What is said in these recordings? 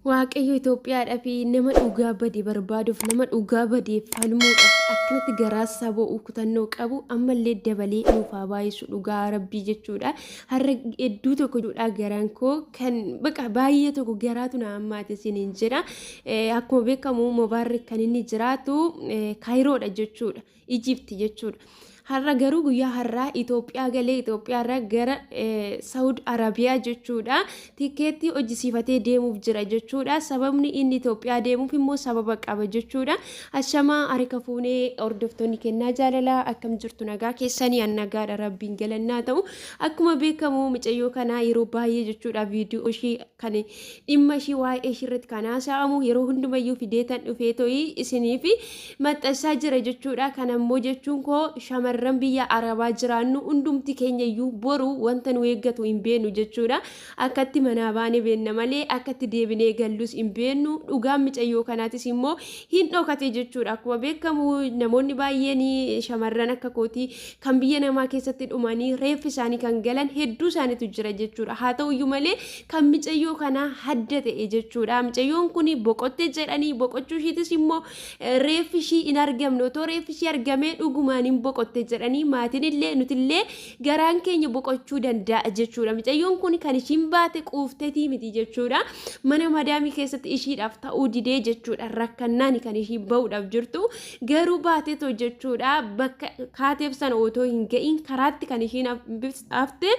Waaqayyo Itoophiyaadhaaf nama dhugaa bade barbaaduuf, nama dhugaa badeef falmuudhaaf akkanatti garaa saba'u kutannoo qabu ammallee dabalee nuuf haa baay'isu dhugaa rabbii jechuudha. Har'a hedduu tokko jechuudha garaan koo kan baqa baay'ee tokko garaatu na hammaate isiniin jedha. Akkuma beekamu Mubaarrik kan inni jiraatu Kaayiroodha jechuudha. Ijipti jechuudha. Har'a garuu guyyaa har'aa Itoophiyaa galee Itoophiyaarraa gara Saawud Arabiyaa jechuudha. Tikeettii hojjisiifatee deemuuf jira jechuudha. Sababni inni Itoophiyaa deemuuf immoo sababa qaba jechuudha. Ashamaa harka fuunee hordoftoonni kennaa jaalalaa akkam jirtu nagaa keessanii an nagaadha rabbiin galannaa ta'u. Akkuma beekamu mucayyoo kanaa yeroo baay'ee jechuudha viidiyoo ishii kan dhimma ishii waa'ee ishii irratti kan haasa'amu yeroo hundumayyuu fideetan dhufee to'ii isiniif maxxansaa jira jechuudha. Kana immoo jechuun koo shamarran biyya Arabaa jiraannu hundumti keenya iyyuu boru wanta nu eeggatu hin beeknu jechuudha. Akkatti manaa baane beenna malee akkatti deebinee gallus hin beeknu. Dhugaan micayyoo kanaatis immoo hin dhokate jechuudha. Akkuma beekamu namoonni baay'een shamarran akka kootii kan biyya namaa keessatti dhumanii reeffi isaanii kan galan hedduu isaaniitu jira jechuudha. Haa ta'uyyuu malee kan micayyoo kanaa hadda ta'e jechuudha. Micayyoon kun boqotte jedhanii boqochuu ishiitis immoo reeffi ishii hin argamne otoo reeffi ishii argamee dhugumaan hin boqotte jedhanii maatiin illee nutillee garaan keenya boqochuu danda'a jechuudha. Micayyoon kun kan ishiin baate quuftetii miti jechuudha. Mana madaamii keessatti ishiidhaaf ta'uu didee jechuudha. Rakkannaan kan ishiin ba'uudhaaf jirtu garuu baateetoo jechuudha. Bakka kaateef sana otoo hin ga'iin karaatti kan ishiin hafte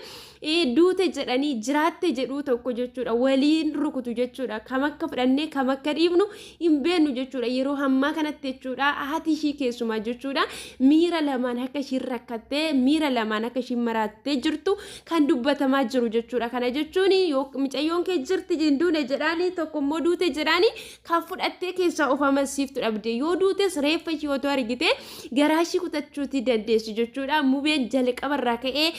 duute jedhanii jiraatte jedhuu tokko jechuudha. Waliin rukutu jechuudha. Kam akka fudhannee kam akka dhiifnu hin beeknu jechuudha. Yeroo hammaa kanatti jechuudha haati ishii keessumaa jechuudha miira lamaan akka ishiin rakkattee miira lamaan akka ishiin maraattee jirtu kan dubbatamaa jiru jechuudha. Kana jechuun yoo micayyoon kee jirti hin duune jedhaanii tokko immoo duute jedhaanii kan fudhattee keessaa of amansiiftu dhabde yoo duutes reeffa ishii otoo argite garaa ishii kutachuutii dandeessu jechuudha. Mubeen jalqaba irraa ka'ee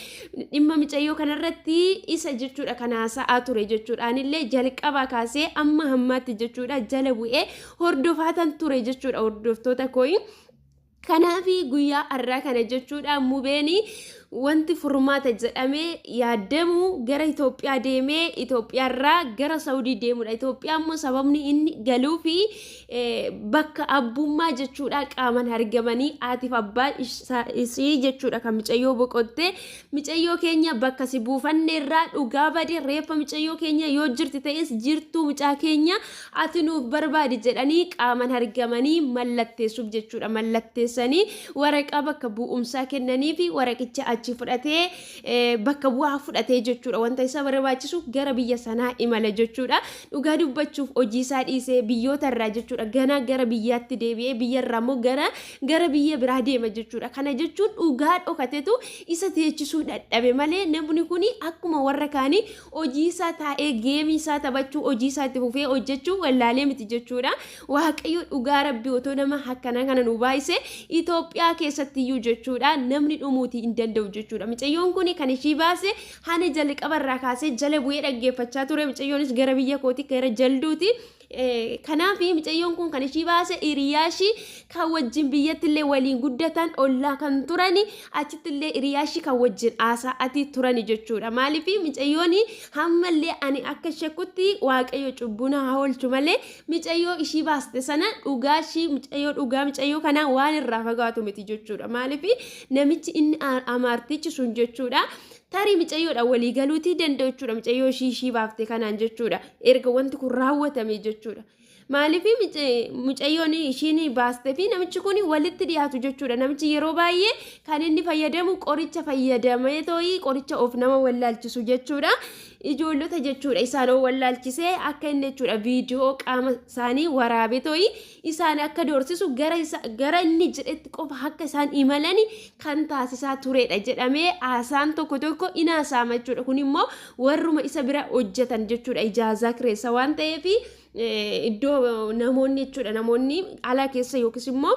dhimma micayyoo kanarratti isa jechuudha kan haasa'aa ture jechuudha. Anillee jalqabaa kaasee amma hammaatti jechuudha jala bu'ee hordofaatan ture jechuudha hordoftoota kooyi. Kanaaf guyyaa har'aa kana jechuudha Mubeen wanti furmaata jedhamee yaadamu gara Itoophiyaa deemee Itoophiyaarraa gara Saawudii deemudha. Itoophiyaa immoo sababni inni galuu fi bakka abbummaa jechuudha qaaman argamanii haatiif abbaa isii jechuudha kan micayyoo boqotte micayyoo keenya bakka si buufanne irraa dhugaa bade reeffa micayyoo keenya yoo jirti ta'es jirtuu mucaa keenya ati nuuf barbaadi jedhanii qaaman argamanii mallatteessuuf jechuudha. Mallatteessanii waraqaa bakka bu'umsaa kennanii fi waraqicha achi fudhatee bakka bu'aa fudhatee jechuudha. Wanta isa barbaachisu gara biyya sanaa imala jechuudha. Dhugaa dubbachuuf hojii isaa dhiisee biyyoota irraa jechuudha. Ganaa gara biyyaatti deebi'ee biyya irraa immoo gara biyya biraa deema jechuudha. Kana jechuun dhugaa dhokatetu isa teechisuu dadhabe malee namni kun akkuma warra kaanii hojii isaa taa'ee geemii isaa taphachuu hojii isaa itti fufee hojjechuu wallaalee miti jechuudha. Waaqayyo dhugaa rabbii otoo nama akkanaa kana nu baay'ise Itoophiyaa keessatti iyyuu jechuudha namni dhumuutii hin danda'u jechuudha. Micayyoon kun kan ishii baase hana jalqaba irraa kaasee jala bu'ee dhaggeeffachaa ture. Micayyoonis gara biyya kooti gara jalduuti. Kanaaf micayyoon kun kan ishii baase hiriyaa ishii kan wajjin biyyatti illee waliin guddatan ollaa kan turani achitti illee hiriyaa ishii kan wajjin haasa'atii turani jechuudha. Maaliif micayyoon hammallee ani akka shakkutti waaqayyo cubbuu na haa oolchu malee micayyoo ishii baaste sana dhugaa ishii micayyoo dhugaa micayyoo kanaa waan irraa fagaatu miti jechuudha. Maaliif namichi inni amaartichi sun jechuudha. Tarii micayyoodhaan walii galuutii danda'u jechuudha. Micayyoo ishii ishii baafte kanaan jechuudha. Erga wanti kun raawwatame jechuudha. Maaliif mucayyoon ishiin baastee fi namichi kun walitti dhiyaatu jechuudha. Namichi yeroo baay'ee kan inni fayyadamu qoricha fayyadamee too'ii qoricha of nama wallaalchisu jechuudha. Ijoollota jechuudha isaan of wallaalchisee akka inni jechuudha viidiyoo qaama isaanii waraabee too'ii isaan akka doorsisu gara inni jedhetti qofa akka isaan imalani kan taasisaa turedha jedhamee haasaan tokko tokko in haasa'ama jechuudha. Kun immoo warruma isa bira hojjetan jechuudha ijaazaa kireessa waan ta'eef iddoo namoonni jechuudha namoonni ala keessa yookiis immoo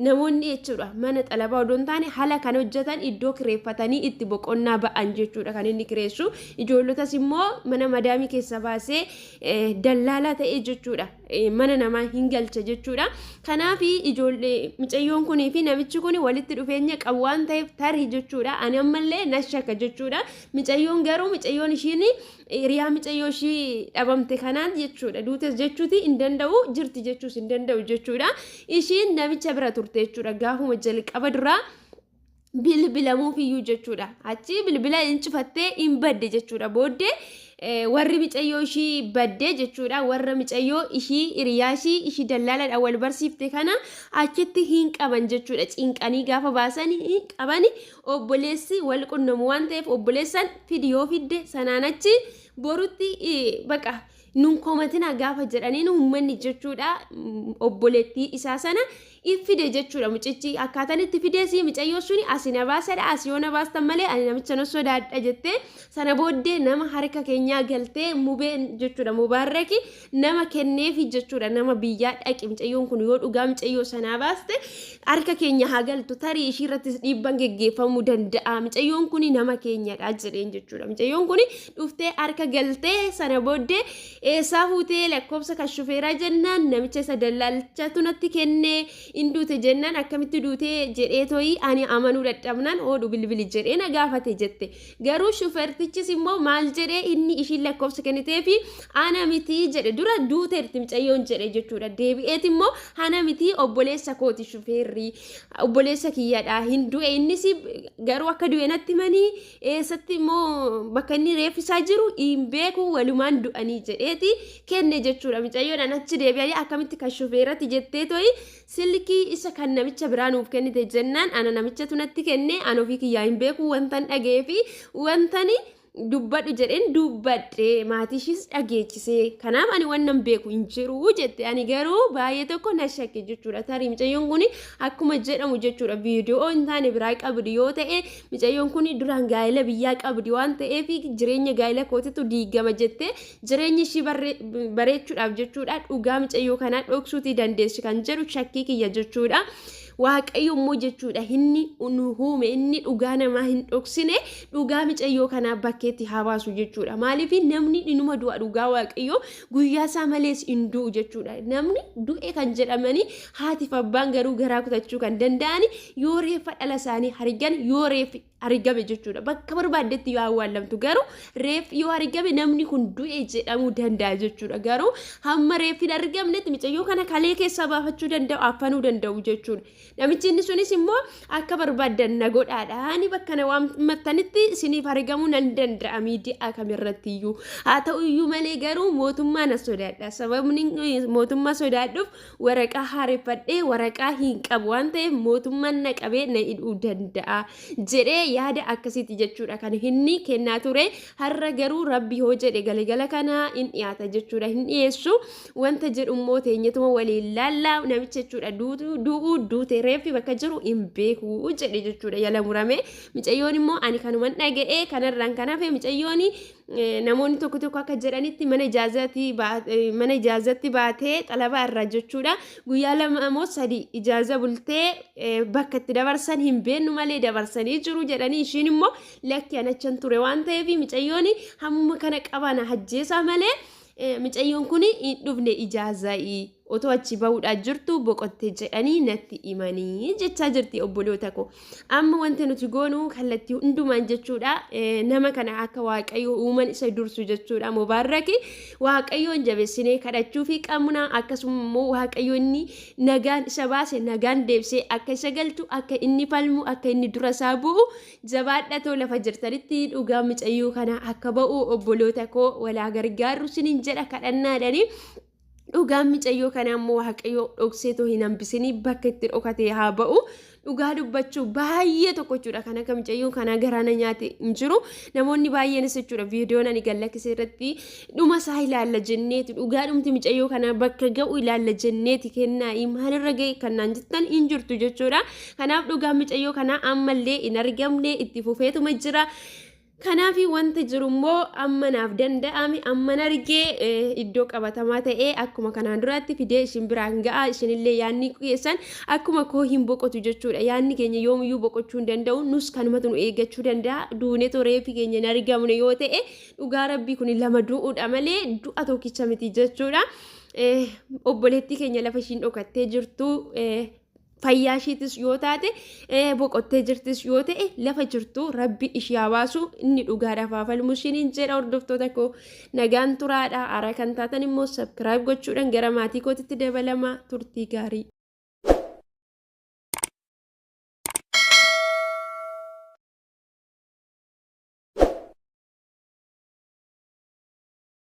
namoonni jechuudha mana xalabaa odoo hin taane haala kan hojjetan iddoo kireeffatanii itti boqonnaa ba'an jechuudha kan inni kireessu ijoollotas immoo mana madaamii keessa baasee dallaalaa ta'ee jechuudha. Mana namaa hin galcha jechuudha. Kanaaf ijoollee micayyoon kunii fi namichi kun walitti dhufeenya qabu waan ta'eef tarii jechuudha. Ani ammallee na shakka jechuudha. Micayyoon garuu micayyoon ishiin hiriyaa micayyoo ishii dhabamte kanaan jechuudha. Duutes jechuuti hin danda'u jirti jechuus hin danda'u jechuudha. Ishiin namicha bira turte jechuudha. Gaafuma jalqaba duraa bilbilamuuf iyyuu jechuudha. Achi bilbila hin cufattee hin badde jechuudha. Booddee warri micayyoo ishii badde jechuudha. Warra micayyoo ishii hiriyaa ishii ishii dallaaladhaan wal barsiifte kana achitti hin qaban jechuudha. Cinqanii gaafa baasan hin qabani obboleessi wal qunnamu waan ta'eef obboleessan fidi yoo fidde sanaan achi borutti baqa nun komatina gaafa jedhaniin uummanni jechuudha obboleettii isaa sana in fide jechuudha. Mucichi akkaataan itti fidees micayyoo suni asi na baasadha, asi yoo na baastan malee ani namicha na sodaadha jettee, sana booddee nama harka keenyaa galtee mubeen jechuudha, mubaarraki nama kenneefi jechuudha. Nama biyyaa dhaqi, micayyoon kun yoo dhugaa micayyoo sanaa baaste harka keenya haa galtu, tarii ishii irrattis dhiibban geggeeffamuu danda'a, micayyoon kun nama keenyadha jedheen jechuudha. Micayyoon kun dhuftee harka galtee, sana booddee eessaa fuutee lakkoofsa kan shufeeraa jennaan namicha isa dallaalchatu natti kennee, in duute jennaan akkamitti duutee jedhee toyi ani amanuu dadhabnaan oodhu bilbili jedhee na gaafate jette. Garuu shufeertichis immoo maal jedhee, inni ishiin lakkoofsa kennitee fi ana mitii jedhe, dura duuteerti micayyoon jedhe jechuudha. Deebi'eet immoo ana mitii, obboleessa kooti, shufeerri obboleessa kiyyadha, hin du'e, innis garuu akka du'e natti himanii, eessatti immoo bakka inni reeffisaa jiru hin beeku, walumaan du'anii jedheeti kenne jechuudha. Micayyoodhaan achi deebi'anii akkamitti kan shufeeratti jettee toyi silkii isa kan namicha biraa nuuf kennite jennaan, ana namichatu natti kenne, ana ofii kiyyaa hin beeku, wantan dhaga'ee fi wantani dubbadhu jedheen dubbadhe, maatii ishiis dhageechisee, kanaaf ani wannan beeku hin jiru jette. Ani garuu baay'ee tokko na shakke jechuudha. Tarii micayyoon kun akkuma jedhamu jechuudha viidiyoo hin taane biraa qabdi yoo ta'e, micayyoon kun duraan gaa'ela biyyaa qabdi waan ta'eef jireenya gaa'ela kootitu diigama jettee jireenya ishii bareechuudhaaf jechuudha dhugaa micayyoo kanaa dhoksuutii dandeessi kan jedhu shakkii kiyya jechuudha. Waaqayyo immoo jechuudha inni nu uume, inni dhugaa namaa hin dhoksine, dhugaa micayyoo kanaa bakkeetti haa baasu jechuudha. Maaliif namni inuma du'a, dhugaa Waaqayyo guyyaa isaa malees hin du'u jechuudha. Namni du'e kan jedhamanii haatiif abbaan garuu garaa kutachuu kan danda'ani yoo reeffa dhala isaanii argan, yoo reeffi argame jechuudha. Bakka barbaaddetti yoo awwaallamtu garuu reeffi yoo argame namni kun du'e jedhamuu danda'a jechuudha. Garuu hamma reeffi hin argamnetti micayyoo kana kalee keessaa baafachuu danda'u, affanuu danda'u jechuudha. Namichi inni sunis immoo akka barbaaddan na godhaadha. Ani bakka na waammattanitti isiniif argamuu nan danda'a miidiyaa kamirratti iyyuu. Haa ta'u iyyuu malee garuu mootummaa na sodaadha. Sababni mootummaa sodaadhuuf waraqaa haareffadhee waraqaa hin qabu waan ta'eef mootummaan na qabee na hidhuu danda'a jedhee yaada akkasiiti jechuudha kan inni kennaa ture. Har'a garuu Rabbi yoo jedhe galgala kana in dhiyaata jechuudha, hin dhiyeessu wanta jedhu immoo teenyetuma waliin laallaa. Namicha jechuudha du'uu duute reeffi bakka jiru hin beeku jedhe jechuudha yala murame. Micayyoon immoo ani kanuman dhaga'ee kanarraan kan hafe, micayyoon namoonni tokko tokko akka jedhanitti mana ijaazatti baatee xalabaa irraa jechuudha guyyaa 2 moo 3 ijaaza bultee bakka itti dabarsan hin beennu malee dabarsanii jiru jedhanii, ishiin immoo lakki anachan ture waan ta'eef micayyoon hamma kana qabana ajjeesaa malee micayyoon kun hin dhufne, ijaaza'ii otoo achi bahuudhaa jirtu boqotte jedhanii natti himanii jechaa jirti. Obboloota koo, amma wanti nuti goonu kallattii hundumaan jechuudha nama kana akka Waaqayyo uuman isa dursu jechuudha, mubaarraki Waaqayyoon jabeessinee kadhachuu fi qabna. Akkasuma immoo Waaqayyo inni nagaan isa baase nagaan deebisee akka isa galchu, akka inni falmu, akka inni dura isaa bu'u jabaadhatoo lafa jirtanitti dhugaa micayyoo kana akka ba'u obboloota koo walaa gargaarru sinin jedha kadhannaadhani. Dhugaan micayyoo kana immoo Waaqayyo dhokseetoo hin hambisinii, bakka itti dhokatee haa ba'u. Dhugaa dubbachuu baay'ee tokko jechuudha. Kan akka micayyoo kanaa garaa na nyaate hin jiru. Namoonni baay'eenis jechuudha viidiyoon ani gallakkise irratti dhuma isaa ilaalla jenneeti, dhugaa dhumti micayyoo kanaa bakka ga'u ilaalla jenneeti kennaa maalirra ga'e kan naan jettan hin jirtu jechuudha. Kanaaf dhugaan micayyoo kanaa ammallee hin argamne, itti fufeetuma jira. Kanaaf wanta jiru immoo amma naaf danda'ame amman argee iddoo qabatamaa ta'ee akkuma kanaan duraatti fidee isin biraan ga'a. Isinillee yaadni keessan akkuma koo hin boqotu jechuudha. Yaadni keenya yoomiyyuu boqochuu hin danda'u. Nus kanumatu nu eeggachuu danda'a. Duunee reeffi keenya hin argamne yoo ta'e dhugaa rabbii kun lama du'uudha malee du'a tokkicha miti jechuudha. Obboleettii keenya lafa ishiin dhokattee jirtu fayyaa ishiitis yoo taate boqottee jirtis yoo ta'e lafa jirtu rabbi ishii haa baasu inni dhugaadhaaf haa falmu ishiin jedha. Hordoftoota koo, nagaan turaadha. Haaraa kan taatan immoo subscribe gochuudhaan gara maatii kootitti dabalama. Turtii gaarii.